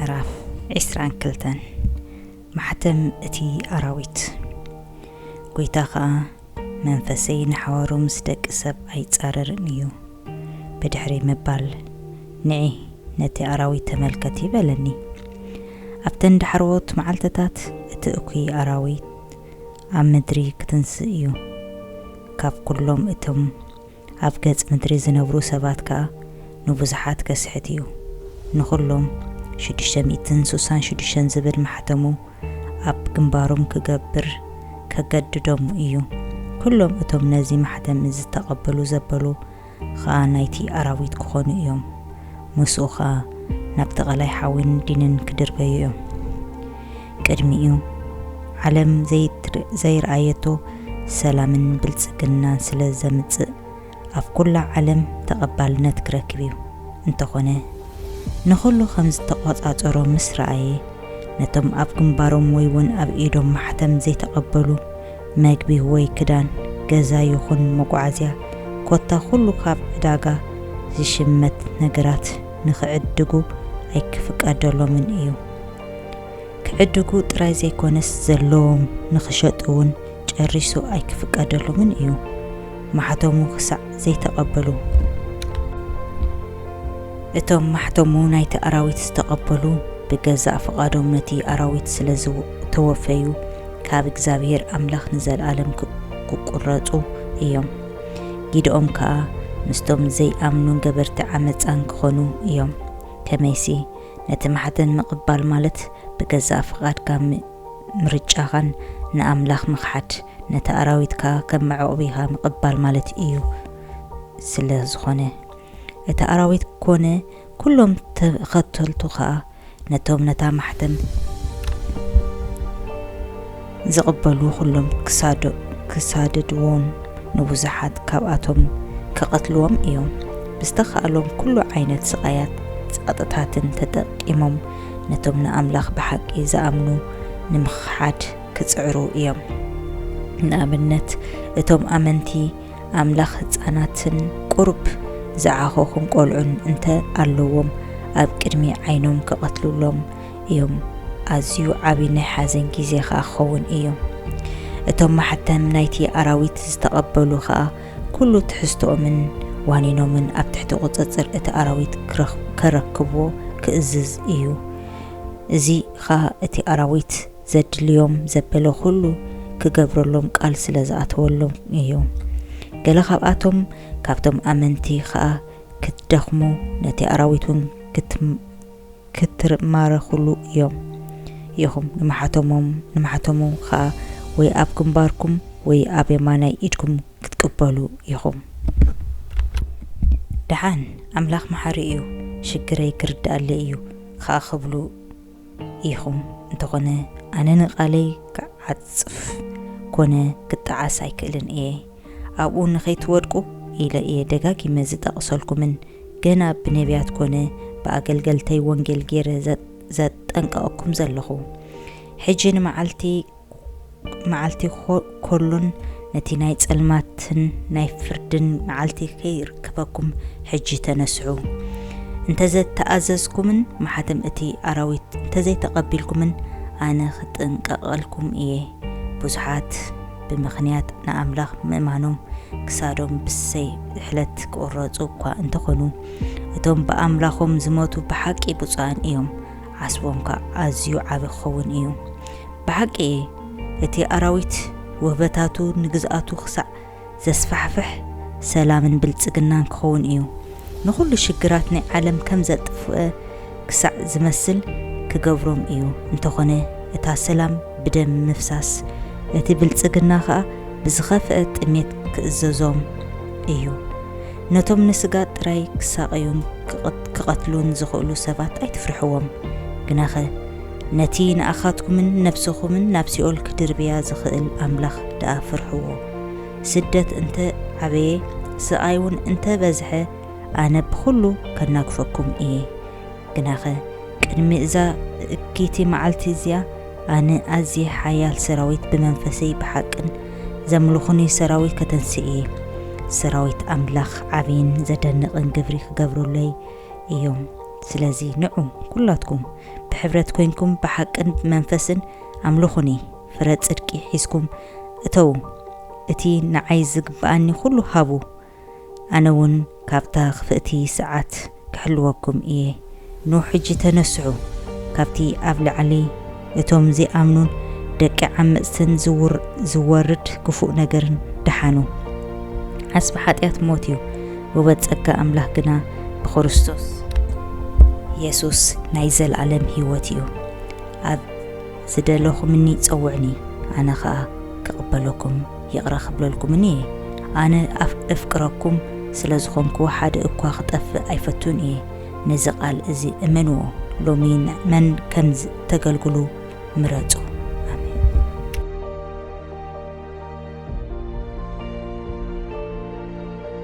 ምዕራፍ ዕስራን ክልተን። ማሕተም እቲ ኣራዊት። ጐይታ ኸኣ፣ መንፈሰይ ንሓዋሩ ምስ ደቂ ሰብ ኣይጻረርን እዩ፣ ብድሕሪ ምባል፣ ንዒ፣ ነቲ ኣራዊት ተመልከቲ በለኒ። ኣብተን ዳሕረዎት መዓልትታት እቲ እኩይ ኣራዊት ኣብ ምድሪ ክትንስእ እዩ። ካብ ኩሎም እቶም ኣብ ገጽ ምድሪ ዝነብሩ ሰባት ከኣ ንብዙሓት ከስሕት እዩ። ንኹሎም ሽዱሽተ ሚእትን ስሳን ሽዱሽተን ዝብል ማሕተሙ ኣብ ግንባሮም ክገብር ከገድዶም እዩ። ኩሎም እቶም ነዚ ማሕተም ዝተቐበሉ ዘበሉ ኸኣ ናይቲ ኣራዊት ክኾኑ እዮም። ምስኡ ኸኣ ናብቲ ቐላይ ሓዊን ዲንን ክድርበዩ እዮም። ቅድሚኡ ዓለም ዘይትር-፣ ዘይረኣየቶ ሰላምን ብልጽግናን ስለ ዘምጽእ፣ ኣብ ኩላ ዓለም ተቐባልነት ክረክብ እዩ። እንተኾነ፣ ንኹሉ ከም ዝተቖጻጸሮ ምስ ረኣየ፣ ነቶም ኣብ ግንባሮም ወይ እውን ኣብ ኢዶም ማሕተም ዘይተቐበሉ፣ መግቢ ወይ ክዳን፣ ገዛ ይኹን መጓዓዝያ፣ ኮታ ኩሉ ካብ ዕዳጋ ዝሽመት ነገራት ንኽዕድጉ ኣይክፍቀደሎምን እዩ። ክዕድጉ ጥራይ ዘይኮነስ፣ ዘለዎም ንኽሸጡ እውን ጨሪሱ ኣይክፍቀደሎምን እዩ፣ ማሕተሙ ክሳዕ ዘይተቐበሉ። እቶም ማሕተሙ ናይቲ ኣራዊት ዝተቐበሉ፣ ብገዛእ ፍቓዶም ነቲ ኣራዊት ስለ ዝተወፈዩ፣ ካብ እግዚኣብሔር ኣምላኽ ንዘለኣለም ክ-፣ ክቁረጹ እዮም። ጊደኦም ከኣ ምስቶም ዘይኣምኑን ገበርቲ ዓመጻን ክኾኑ እዮም። ከመይሲ፣ ነቲ ማሕተም ምቕባል ማለት ብገዛእ ፍቓድካ ም-፣ ምርጫኻን ንኣምላኽ ምኽሓድ፣ ነቲ ኣራዊት ከኣ ከም መዕቆቢኻ ምቕባል ማለት እዩ። ስለ ዝኾነ፣ እቲ ኣራዊት ኮነ ኩሎም ተኸተልቱ ከኣ ነቶም ነታ ማሕተም ዝቕበሉ ኩሎም ክሳዶ-፣ ክሳድድዎም፣ ንብዙሓት ካብኣቶም ክቐትልዎም እዮም። ብዝተኻእሎም ኩሉ ዓይነት ስቓያት ጸቕጥታትን ተጠቂሞም ነቶም ንኣምላኽ ብሓቂ ዝኣምኑ ንምኽሓድ ክጽዕሩ እዮም። ንኣብነት፣ እቶም ኣመንቲ ኣምላኽ ህጻናትን ቁሩብ ዝዓኾኹን ቆልዑን እንተ ኣለዎም፣ ኣብ ቅድሚ ዓይኖም ክቐትሉሎም እዮም። ኣዝዩ ዓቢ ናይ ሓዘን ግዜ ኸኣ ክኸውን እዩ። እቶም ማሕተም ናይቲ ኣራዊት ዝተቐበሉ ኸኣ፣ ኩሉ ትሕዝቶኦምን ዋኒኖምን ኣብ ትሕቲ ቁጽጽር እቲ ኣራዊት ክረኽ-፣ ከረክብዎ ክእዝዝ እዩ። እዚ ኸኣ እቲ ኣራዊት ዘድልዮም ዘበለ ኩሉ ክገብረሎም ቃል ስለ ዝኣተወሎም እዩ። ገለ ካብኣቶም፣ ካብቶም ኣመንቲ ኸኣ ክትደኽሙ፣ ነቲ ኣራዊት እውን ክትም-፣ ክትማረኹሉ እዮም ኢኹም። ንማሕተሞም፣ ንማሕተሙ ኸኣ ወይ ኣብ ግንባርኩም ወይ ኣብ የማናይ ኢድኩም ክትቅበሉ ኢኹም። ደሓን፣ ኣምላኽ መሓሪ እዩ፣ ሽግረይ ክርድኣለይ እዩ ኸኣ ክብሉ ኢኹም። እንተኾነ፣ ኣነ ንቓለይ ክዓጽፍ ኮነ ክጠዓስ ኣይክእልን እየ። ኣብኡ ንኸይትወድቁ ኢለ እየ ደጋጊመ ዝጠቕሰልኩምን ገና ብነቢያት ኮነ ብኣገልገልተይ ወንጌል ገይረ ዘ-፣ ዘጠንቀቐኩም ዘለኹ። ሕጂ ንመዓልቲ፣ መዓልቲ ኮ-፣ ኮሎን ነቲ ናይ ጸልማትን ናይ ፍርድን መዓልቲ ከይርከበኩም ሕጂ ተነስሑ። እንተዘተኣዘዝኩምን ማሕተም እቲ ኣራዊት እንተዘይተቐቢልኩምን፣ ኣነ ክጥንቀቐልኩም እየ። ብዙሓት ብምኽንያት ንኣምላኽ ምእማኖም ክሳዶም ብሰይ ሕለት ክቑረጹ እኳ እንተኾኑ፣ እቶም ብኣምላኾም ዝሞቱ ብሓቂ ብፁዓን እዮም። ዓስቦም ከኣ ኣዝዩ ዓቢ ክኸውን እዩ። ብሓቂ እቲ ኣራዊት ውህበታቱ ንግዝኣቱ ክሳዕ ዘስፋሕፍሕ ሰላምን ብልጽግናን ክኸውን እዩ። ንኹሉ ሽግራት ናይ ዓለም ከም ዘጥፍአ ክሳዕ ዝመስል ክገብሮም እዩ። እንተኾነ፣ እታ ሰላም ብደም ምፍሳስ፣ እቲ ብልጽግና ኸኣ ብዝኸፍአ ጥሜት ክእዘዞም እዩ። ነቶም ንስጋ ጥራይ ክሳቐዩን ክቐት-፣ ክቐትሉን ዝኽእሉ ሰባት ኣይትፍርሕዎም። ግናኸ፣ ነቲ ንኣኻትኩምን ነፍስኹምን ናብ ሲኦል ክድርብያ ዝኽእል ኣምላኽ ደኣ ፍርሕዎ። ስደት እንተ ዓበየ፣ ስቓይ እውን እንተ በዝሐ፣ ኣነ ብኹሉ ከናግፈኩም እየ። ግናኸ፣ ቅድሚ እዛ እኪይቲ መዓልቲ እዚኣ፣ ኣነ ኣዝየ ሓያል ሰራዊት ብመንፈሰይ ብሓቅን ዘምልኹኒ ሰራዊት ከተንስእ እየ። ሰራዊት ኣምላኽ ዓብይን ዘደንቕን ግብሪ ክገብሩለይ እዮም። ስለዚ ንዑ፣ ኩላትኩም ሕብረት ኮይንኩም ብሓቅን ብመንፈስን ኣምልኹኒ። ፍረ ጽድቂ ሒዝኩም እተዉ። እቲ ንዓይ ዝግብኣኒ ኩሉ ሃቡ። ኣነ እውን ካብታ ክፍእቲ ሰዓት ክሕልወኩም እየ። ኑ ሕጂ ተነስሑ፣ ካብቲ ኣብ ላዕሊ እቶም ዘይኣምኑን ደቂ ዓመጽትን ዝውር-፣ ዝወርድ ክፉእ ነገርን ደሓኑ። ዓስቢ ሓጢኣት ሞት እዩ፣ ውበት ጸጋ ኣምላኽ ግና ብክርስቶስ የሱስ ናይ ዘለኣለም ህይወት እዩ። ኣብ ዝደለኹምኒ ጸውዕኒ፣ ኣነ ኸኣ ክቕበለኩም ይቕረ ክብለልኩምን እየ። ኣነ ኣፍ-፣ እፍቅረኩም ስለ ዝኾንኩ ሓደ እኳ ክጠፍእ ኣይፈቱን እየ። ነዚ ቃል እዚ እመንዎ። ሎሚ ንመን ከም ዝ-፣ ተገልግሉ ምረጹ።